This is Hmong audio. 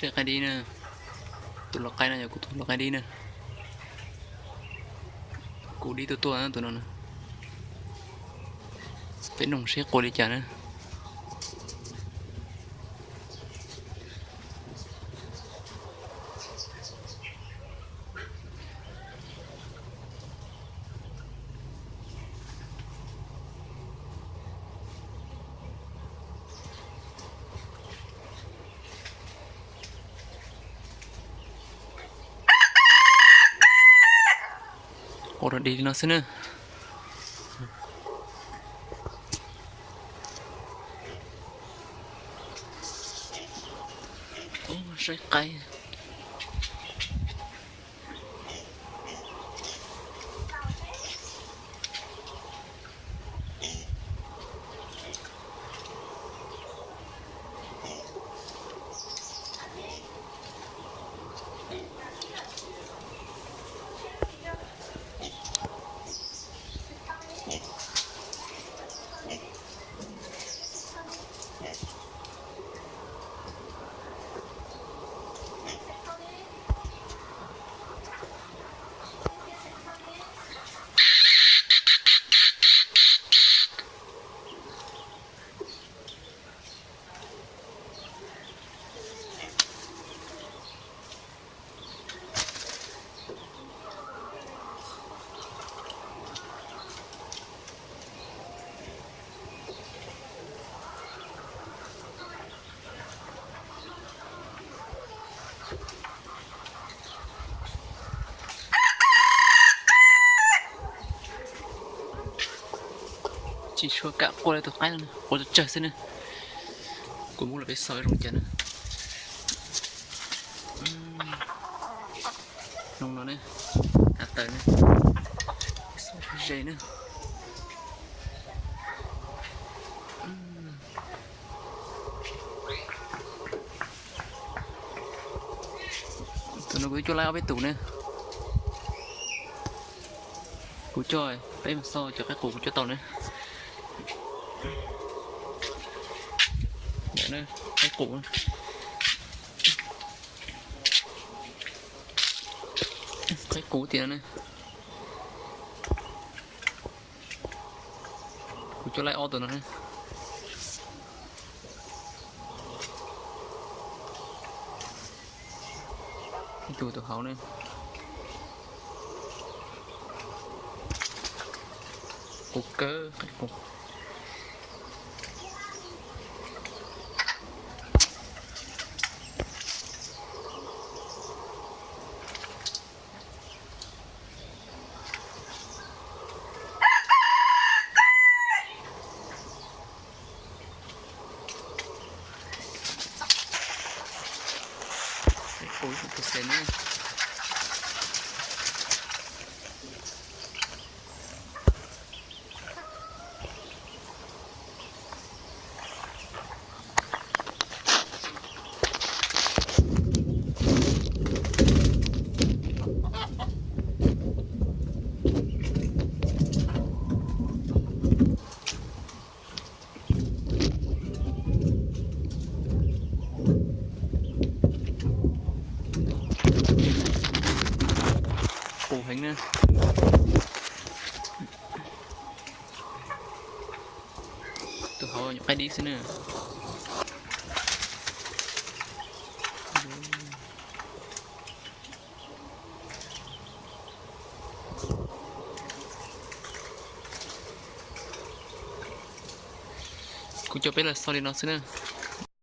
Qaib dib na, tus lau qaib no yog kuv tus lau qaib dib na. Kuv dib tuaj tuaj tus no na. Peb noog seb qua li cas na. Qua dog dig li no xwb na. Saib qaib. Tsis tshua kam qua li tus qaib no, qua tsawg tsawg xwb na. Kuv muab los peb xauj zoo cas na. Noog no ne, a taws ne, xauj ze na. Tus no kuv twb coj laib ob peb tus ne. Kuv coj, peb mus xauj cov qaib qus kuv coj tau ne. Qaib qus, qaib qus tiag ne. Kuv coj laib ob tus no ne. Ib tug tus hauv ne. Qus kawg, qaib qus. Tus xes ne. Qus heev na. Tus hauv nyuam qaib dib xwb na. Kuv coj peb los xauj li no xwb na.